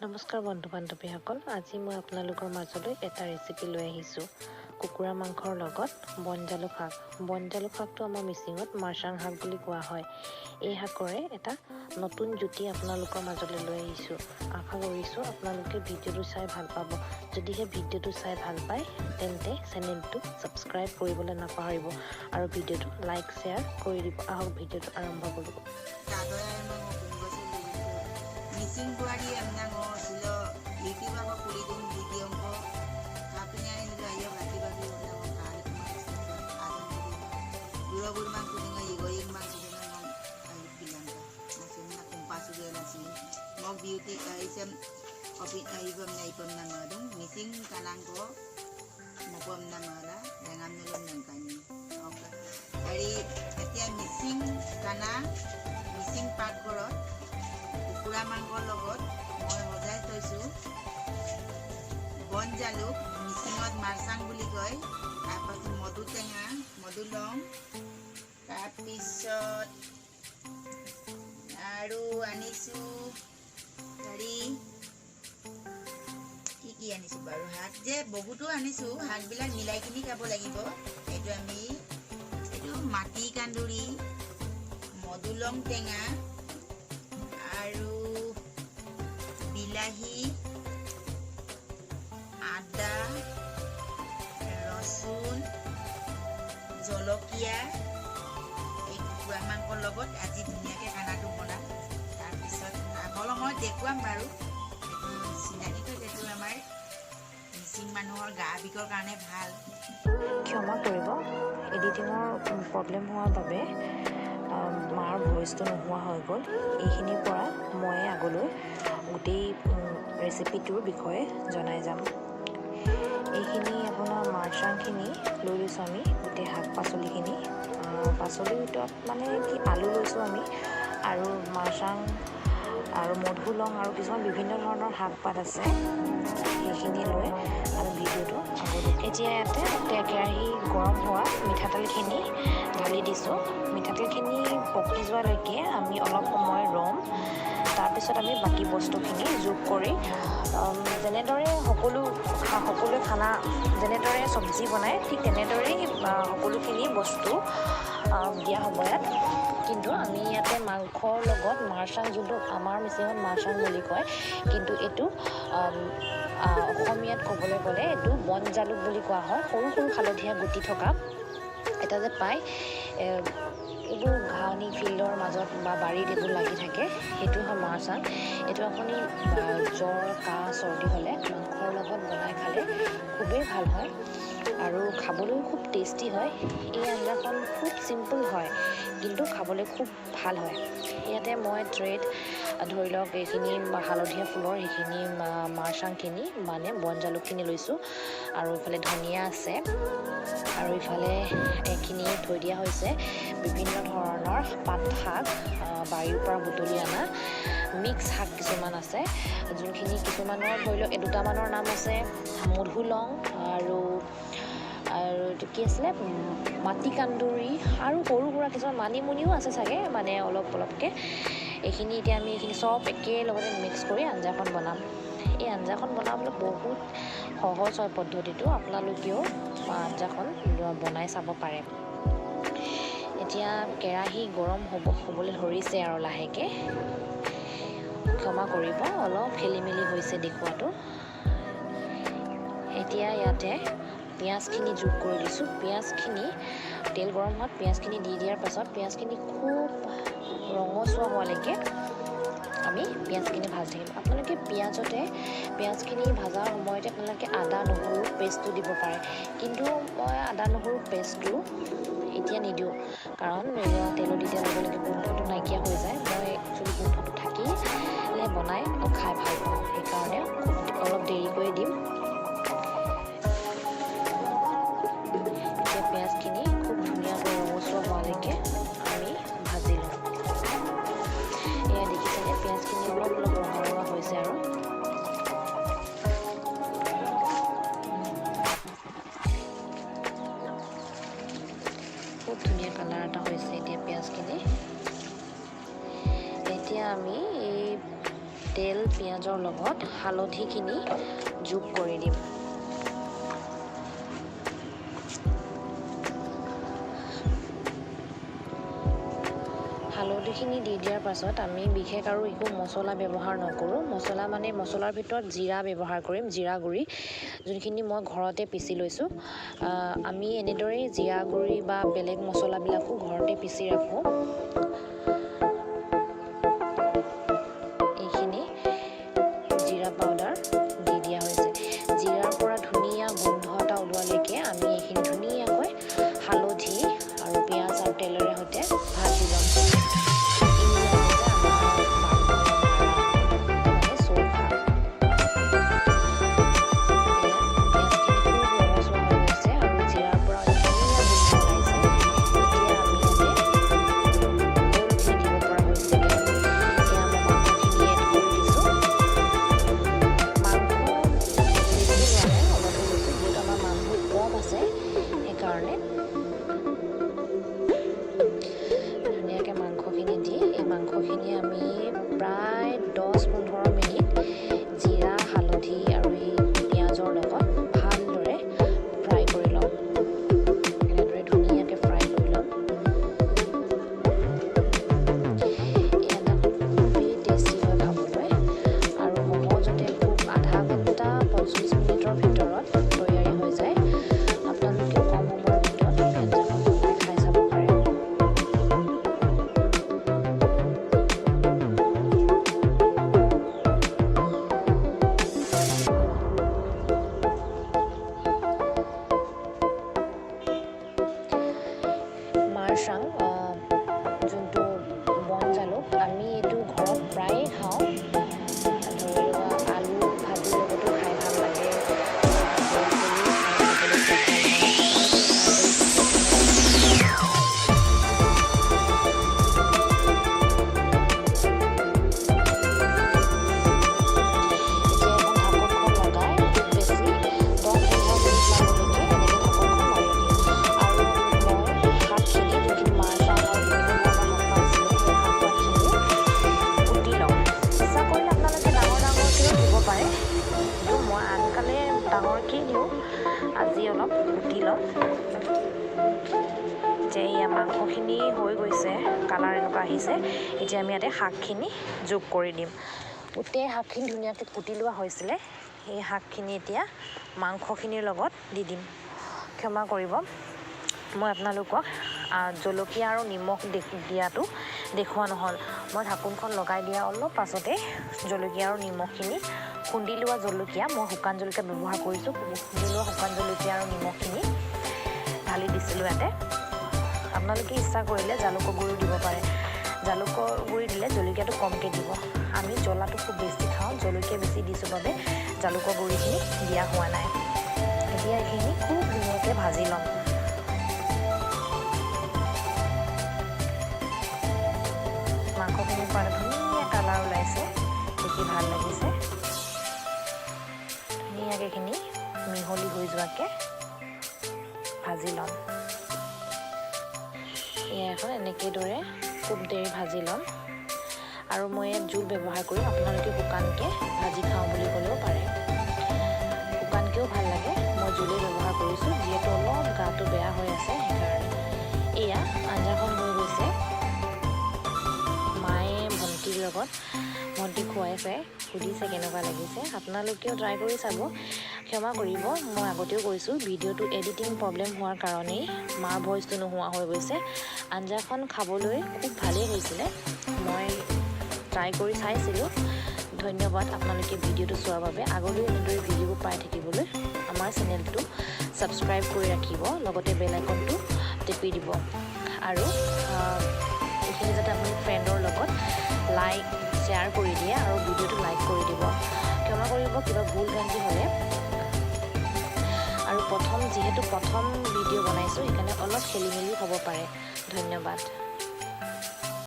নমস্কাৰ বন্ধু বান্ধৱীসকল, আজি মই আপোনালোকৰ মাজলৈ এটা ৰেচিপি লৈ আহিছোঁ। কুকুৰা মাংসৰ লগত বনজালুক শাক। বনজালুক শাকটো আমাৰ মিচিঙত মাৰচাং শাক বুলি কোৱা হয়। এই শাকৰে এটা নতুন জুতি আপোনালোকৰ মাজলৈ লৈ আহিছোঁ। আশা কৰিছোঁ আপোনালোকে ভিডিঅ'টো চাই ভাল পাব। যদিহে ভিডিঅ'টো চাই ভাল পায়, তেন্তে চেনেলটো ছাবস্ক্ৰাইব কৰিবলৈ নাপাহৰিব আৰু ভিডিঅ'টো লাইক, শ্বেয়াৰ কৰি দিব। আহক, ভিডিঅ'টো আৰম্ভ কৰোঁ। মিচিং বোৱাৰী আমনাঙ ছিল ইউটিউব আকৌ খুলি দিম ভিডিঅ' আপুনি আনিলো আইয় বাকি বাকি বুঢ়া মোক beauty isem opi ibam na ipam na madung mising kanang ko mopam na mala rangam nulum nang kani. Okay, হেৰি, এতিয়া মিচিং কানা মিচিং পাকঘৰত কুকুৰা মাংসৰ লগত মই সজাই থৈছোঁ বন জালুক, মিচিঙত মাৰচাং বুলি কয়, তাৰপাছত মধু টেঙা, মধুলং, তাৰপিছত আৰু আনিছোঁ হেৰি, কি কি আনিছোঁ বাৰু, শাক যে বহুতো আনিছোঁ, শাকবিলাক মিলাই কিনি খাব লাগিব। এইটো আমি এইটো মাটি কান্দুৰি, মধুলং টেঙা আৰু বিলাহী, আদা, ৰচুন, জলকীয়া, এই কুকুৰা মাংসৰ লগত আজি ধুনীয়াকৈ খানাটো বনাম। তাৰপিছত আগলৈ মই দেখুৱাম বাৰু। এইটো চিনাকি, এইটো আমাৰ মিচিং মানুহৰ গা বিষৰ কাৰণে ভাল। ক্ষমা কৰিব, এডিটিঙৰ প্ৰব্লেম হোৱাৰ বাবে মাৰ ভইচটো নোহোৱা হৈ গ'ল। এইখিনিৰ পৰা মই আগলৈ গোটেই ৰেচিপিটোৰ বিষয়ে জনাই যাম। এইখিনি আপোনাৰ মাৰচাংখিনি লৈ লৈছোঁ আমি, গোটেই শাক পাচলিখিনি। পাচলিৰ ভিতৰত মানে কি আলু লৈছোঁ আমি আৰু মাৰচাং আৰু মধুলং আৰু কিছুমান বিভিন্ন ধৰণৰ শাক পাত আছে, সেইখিনি লৈ আমি ভিডিঅ'টো আগলৈ। এতিয়া ইয়াতে কেৰাহী গৰম হোৱা মিঠাতেলখিনি ঢালি দিছোঁ। মিঠাতেলখিনি পকি যোৱালৈকে আমি অলপ সময় ৰ'ম। তাৰপিছত আমি বাকী বস্তুখিনি যোগ কৰি, যেনেদৰে সকলোৱে খানা, যেনেদৰে চব্জি বনায়, ঠিক তেনেদৰেই সকলোখিনি বস্তু দিয়া হ'ব ইয়াত। কিন্তু আমি ইয়াতে মাংসৰ লগত মাৰচাং, যোনটো আমাৰ মিচিঙত মাৰচাং বুলি কয়, কিন্তু এইটো অসমীয়াত ক'বলৈ গ'লে এইটো বন জালুক বুলি কোৱা হয়। সৰু সৰু হালধীয়া গুটি থকা এটা যে পায়, এইবোৰ ঘাঁহনি ফিল্ডৰ মাজত বা বাৰীত এইবোৰ লাগি থাকে, সেইটো হয় মাৰচাং। এইটো আপুনি জ্বৰ, কাহ, চৰ্দি হ'লে মাংসৰ লগত বনাই খালে খুবেই ভাল হয় আৰু খাবলৈও খুব টেষ্টি হয়। এই আঞ্জাখন খুব চিম্পল হয়, কিন্তু খাবলৈ খুব ভাল হয়। ইয়াতে মই ট্ৰেত ধৰি লওক এইখিনি হালধীয়া ফুলৰ সেইখিনি মাৰচাংখিনি, মানে বন জালুকখিনি লৈছোঁ আৰু ইফালে ধনিয়া আছে আৰু ইফালে এইখিনি থৈ দিয়া হৈছে বিভিন্ন ধৰণৰ পাত শাক, বাৰীৰ পৰা বুটলি অনা মিক্স শাক কিছুমান আছে, যোনখিনি কিছুমানৰ ধৰি লওক দুটামানৰ নাম আছে মধুলং আৰু এইটো কি আছিলে, মাটি কান্দুৰি আৰু সৰু সুৰা কিছুমান মানিমুনিও আছে চাগে, মানে অলপ অলপকৈ। এইখিনি এতিয়া আমি এইখিনি চব একেলগতে মিক্স কৰি আঞ্জাখন বনাম। এই আঞ্জাখন বনাবলৈ বহুত সহজ হয় পদ্ধতিটো, আপোনালোকেও আঞ্জাখন বনাই চাব পাৰে। এতিয়া কেৰাহী গৰম হ'বলৈ ধৰিছে আৰু লাহেকৈ। ক্ষমা কৰিব, অলপ খেলি মেলি হৈছে দেখুওৱাটো। এতিয়া ইয়াতে পিঁয়াজখিনি যোগ কৰি দিছোঁ। পিঁয়াজখিনি তেল গৰম হোৱাত পিঁয়াজখিনি দি দিয়াৰ পাছত পিঁয়াজখিনি খুব ৰঙচুৱা হোৱালৈকে আমি পিঁয়াজখিনি ভাজি থাকিম। আপোনালোকে পিঁয়াজখিনি ভজাৰ সময়তে আপোনালোকে আদা নহৰু পেষ্টটো দিব পাৰে, কিন্তু মই আদা নহৰু পেষ্টটো এতিয়া নিদিওঁ, কাৰণ তেলত দি দিয়াৰ লগে লগে গোন্ধটো নাইকিয়া হৈ যায়। মই একচুৱেলি গোন্ধটো থাকিলে বনাই খাই ভাল পাওঁ, সেইকাৰণে অলপ দেৰিকৈ দিম। এতিয়া পিঁয়াজখিনি খুব ধুনীয়াকৈ ৰঙচুৱা হোৱালৈকে আমি ভাজি ল'ম। এয়া দেখিছেনে, পিঁয়াজখিনি অলপ অলপ ৰঙা ৰঙা হৈছে আৰু খুব ধুনীয়া কালাৰ এটা হৈছে এতিয়া পিঁয়াজখিনি। এতিয়া আমি এই তেল পিঁয়াজ পিঁয়াজৰ লগত হালধিখিনি যোগ কৰি দিম। হালধিখিনি দি দিয়াৰ পাছত আমি বিশেষ আৰু একো মছলা ব্যৱহাৰ নকৰোঁ। মছলা মানে মছলাৰ ভিতৰত জিৰা ব্যৱহাৰ কৰিম, জিৰা গুড়ি, যোনখিনি মই ঘৰতে পিচি লৈছোঁ। আমি এনেদৰেই জিৰা গুড়ি বা বেলেগ মছলাবিলাকো ঘৰতে পিচি ৰাখোঁ। এইখিনি জিৰা পাউডাৰ দি দিয়া হৈছে। জিৰাৰ পৰা ধুনীয়া গোন্ধ এটা ওলোৱালৈকে আমি এইখিনি ধুনীয়াকৈ হালধি আৰু পিঁয়াজ আৰু তেলেৰে সৈতে ভাজি ল'ম। সেইকাৰণে ধুনীয়াকৈ মাংসখিনি দি এই মাংসখিনি আমি প্ৰায় 10-15 মিনিট জিৰা, হালধি আৰু এই পিঁয়াজৰ লগত ভালদৰে ফ্ৰাই কৰি ল'ম। এনেদৰে ধুনীয়াকৈ ফ্ৰাই কৰি ল'ম। এই আঞ্জাখন খুবেই টেষ্টি হয় খাবলৈ আৰু সহজতে খুব আধা ঘণ্টা 45 মিনিটৰ ভিতৰত তৈয়াৰী হৈ যায়। আপোনালোকে কম সময়ৰ ভিতৰত আঞ্জাখন বনাই খাই চাব পাৰে। মাৰচাং যোনটো বন জালুক, আমি এইটো ঘৰত প্ৰায়ে খাওঁ। ধৰি লোৱা আলু ভাজিৰ লগতো খাই ভাল লাগে, বইল কৰিও খাবলৈ খুব ভাল হয়। এতিয়া এখন ঢাকনখন লগাই খুব বেছি 10-15 মিনিটমানলৈকে এনেকৈ ঢাকনখন মাৰি ৰাখিম। আৰু মই শাকখিনি, যোনখিনি মাৰচাং আৰু বিভিন্ন ধৰণৰ শাক পাইছিলোঁ, সেই শাক পাতখিনি কুটি লওঁ। ইচ্ছা কৰিলে আপোনালোকে ডাঙৰ ডাঙৰকৈও দিব পাৰে, কিন্তু মই আনকালে ডাঙৰকেই দিওঁ। আজি অলপ কুটি ল'ম। এতিয়া এয়া মাংসখিনি হৈ গৈছে, কালাৰ এনেকুৱা আহিছে। এতিয়া আমি ইয়াতে শাকখিনি যোগ কৰি দিম। গোটেই শাকখিনি ধুনীয়াকৈ কুটি লোৱা হৈছিলে, সেই শাকখিনি এতিয়া মাংসখিনিৰ লগত দি দিম। ক্ষমা কৰিব, মই আপোনালোকক জলকীয়া আৰু নিমখ দিয়াটো দেখুওৱা নহ'ল। মই ঢাকোনখন লগাই দিয়া অলপ পাছতে জলকীয়া আৰু নিমখখিনি, খুন্দি লোৱা জলকীয়া, মই শুকান জলকীয়া ব্যৱহাৰ কৰিছোঁ, খুন্দি লোৱা শুকান জলকীয়া আৰু নিমখখিনি ঢালি দিছিলোঁ ইয়াতে। আপোনালোকে ইচ্ছা কৰিলে জালুকৰ গুড়িও দিব পাৰে। জালুকৰ গুড়ি দিলে জলকীয়াটো কমকৈ দিব। আমি জ্বলাটো খুব বেছি খাওঁ, জলকীয়া বেছি দিছোঁ বাবে জালুকৰ গুড়িখিনি দিয়া হোৱা নাই। এতিয়া এইখিনি খুব ধুনীয়াকৈ ভাজি ল'ম। মাংসখিনিৰ পৰা ধুনীয়া কালাৰ ওলাইছে, দেখি ভাল লাগিছে। ধুনীয়াকৈ এইখিনি মিহলি হৈ যোৱাকৈ ভাজি ল'ম। এয়া এখন এনেকেদৰে খুব দেৰি ভাজি ল'ম। আৰু মই ইয়াত জোল ব্যৱহাৰ কৰিম, আপোনালোকে শুকানকৈ ভাজি খাওঁ বুলি ক'লেও পাৰে, শুকানকৈও ভাল লাগে। মই জোলেই ব্যৱহাৰ কৰিছোঁ, যিহেতু অলপ গাটো বেয়া হৈ আছে সেইকাৰণে। এয়া আঞ্জাখন হৈ গৈছে। মায়ে ভণ্টিৰ লগত, ভণ্টিক খুৱাইছে, সুধিছে কেনেকুৱা লাগিছে। আপোনালোকেও ট্ৰাই কৰি চাব। ক্ষমা কৰিব, মই আগতেও কৈছোঁ, ভিডিঅ'টো এডিটিং প্ৰব্লেম হোৱাৰ কাৰণেই মাৰ ভইচটো নোহোৱা হৈ গৈছে। আঞ্জাখন খাবলৈ খুব ভালেই হৈছিলে, মই ট্ৰাই কৰি চাইছিলোঁ। ধন্যবাদ আপোনালোকে ভিডিঅ'টো চোৱাৰ বাবে। আগলৈ এনেদৰে ভিডিঅ'বোৰ পাই থাকিবলৈ আমাৰ চেনেলটো ছাবস্ক্ৰাইব কৰি ৰাখিব, লগতে বেল আইকনটো টিপি দিব। আৰু এইখিনি যাতে আপুনি ফ্ৰেণ্ডৰ লগত লাইক শ্বেয়াৰ কৰি দিয়ে আৰু ভিডিঅ'টো লাইক কৰি দিব। ক্ষমা কৰিব কিবা ভুল ভ্ৰান্তি হ'লে। আৰু যিহেতু প্ৰথম ভিডিঅ' বনাইছোঁ, সেইকাৰণে অলপ খেলি মেলি হ'ব পাৰে। ধন্যবাদ।